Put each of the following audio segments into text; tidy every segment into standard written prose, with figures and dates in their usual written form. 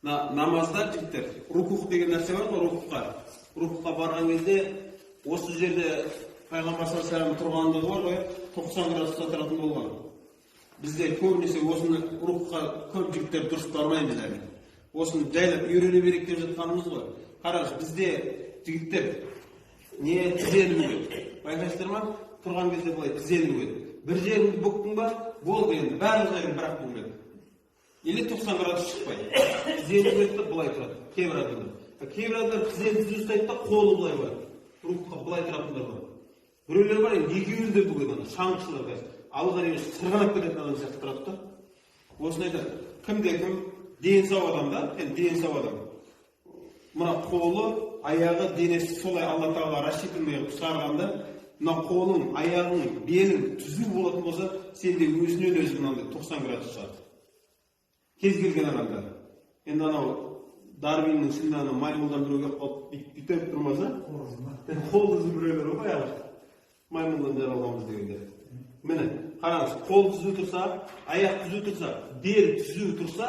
Мына намазда, жігіттер, рукух деген нәрсе бар ғой. Рукухқа барған кезде осы жерде пайғамбар саллаллаху алейхи вассалам тұрғандығы бар ғой, 90 градуста тұратын болған. Бізде көбінесе осыны, рукухқа көп жігіттер дұрыс бармаймыз әлі. Осыны жайлап үйрене берейік деп жатқанымыз ғой. Қараңыз, бізде жігіттер не, тізені бүгеді, байқайсыздар ма? Тұрған кезде былай тізені бүгеді. Бір жеріңді бүктің ба, болды, енді барлық жерің бір ақ бүгіледі или 90 градус шықпайды. Тізені бүгеді да, былай тұрады кейбір адамдар. А кейбір адамдар тізені түзу ұстайды да, қолы былай барады, рукухқа былай тұратындар бар. Біреулер бар, енді екеуін де бүгеді, ана шаңғышылар қазір алға қарай сырғанап кететін адам сияқты тұрады да. Осыны айтады, кімде кім дені сау адам да, енді дені сау адам, мына қолы, аяғы, денесі солай Алла Тағала рассчитанный қылып шығарғанда, мына қолың, аяғың, белің түзу болатын болса, сенде өзінен өзі мынандай 90 градус шығады кез келген адамда. Енді анау Дарвиннің ішінде анау маймылдан біреу келіп қалып, бүйтіп бүйтіп тұрмаса, қол түзу біреулер ғой, баяғы маймылдан жаралғанбыз дегендер. Міне, қараңыз, қол түзу тұрса, аяқ түзу тұрса, бел түзу тұрса,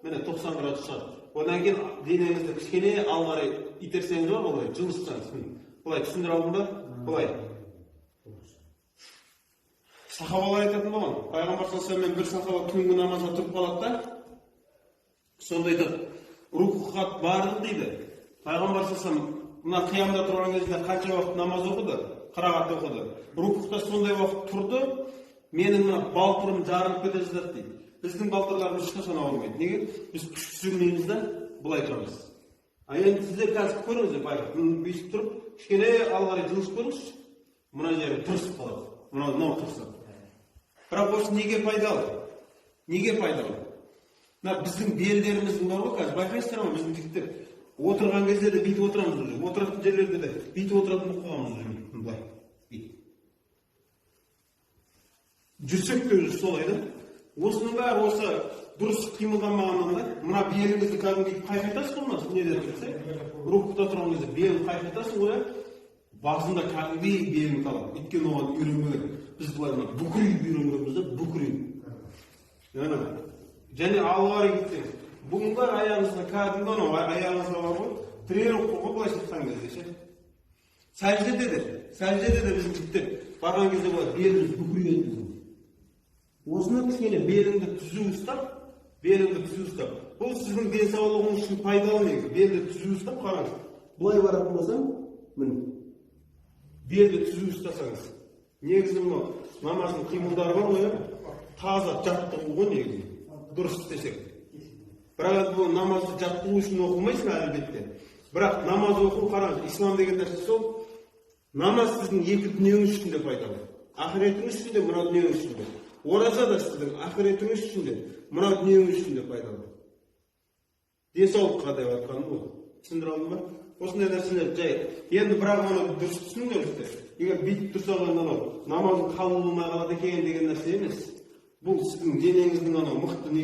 міне, 90 градус шығады. Одан кейін денеңізді кішкене алға қарай итерсеңіз бар ғой, былай жылжытсаңыз. Міне, былай түсіндіре алдым ба? Былай сахабалар айтатын болған. Пайғамбар саллаллаху алейхи бір сахаба түнгі намазға тұрып қалады да, сонда айтады: «Рукухқа бардық, – дейді. – Пайғамбар саллаллаху мына қиямда тұрған кезінде қанша уақыт намаз оқыды, қырағат оқыды, рукухта сондай уақыт тұрды, менің мына балтырым жарылып кете жаздады», – дейді. Біздің балтырларымыз ешқашан ауырмайды. Неге? Біз күш түсірмейміз да, былай тұрамыз. А енді сіздер қазір көріңіздер, байқап, бүйтіп тұрып, кішкене алға қарай жылжып көріңізші, мына жері тырысып қалады, мынау тырысады. Бірақ осы неге пайдалы? Неге пайдалы? Мына біздің белдеріміздің бар ғой, қазір байқайсыздар ма, біздің жігіттер отырған кезде де бүйтіп отырамыз, уже отыратын жерлерде де бүйтіп отыратын болып қалғанмыз уже, былай бүйтіп жүрсек те, уже солай да. Осының бәрі осы дұрыс қимылданбағаннан да. Мына беліңізді кәдімгі бүйтіп қайқайтасыз ғой, мына неде тұрса, рукухта тұрған кезде белін қайқайтасың ғой, иә, басында кәдімгідей белің талады, өйткені оған үйренбеген. Біз былай мына бүкірейіп үйренгенбіз да, бүкірейіп. Ана және алға қарай кетсеңіз, бұның бәрі аяғыңызға, кәдімгі анау аяғыңызға бар ғой, тренировка ғой, былайша айтқан кезде ше. Сәждеде де біздің жігіттер барған кезде былай беліміз бүкірейеді біздің. Осыны кішкене беліңді түзу ұстап, беліңді түзу ұстап, бұл сіздің денсаулығыңыз үшін пайдалы негізі. Белді түзу ұстап, қараңыз, былай баратын болсаң, міне, белді түзу ұстасаңыз, негізі мынау намаздың қимылдары бар ғой, иә, таза жаттығу ғой негізі, дұрыс істесек. Бірақ енді бұл намазды жаттығу үшін оқымайсың, әлбетте. Бірақ намаз оқу, қараңыз, ислам деген нәрсе сол, намаз сіздің екі дүниеңіз үшін де пайдалы, ақыретіңіз үшін де, мына дүниеңіз үшін де. Ораза да сіздің ақыретіңіз үшін де, мына дүниеңіз үшін де пайдалы, денсаулыққа деп жатқаным ғой. Түсіндіре алдым ба? Осындай нәрселер жай енді. Бірақ оны дұрыс түсініңдер, жігіттер. Егер бүйтіп тұрсақ, енді анау намазың қабыл болмай қалады екен деген нәрсе емес, бұл сіздің денеңіздің анау мықты не.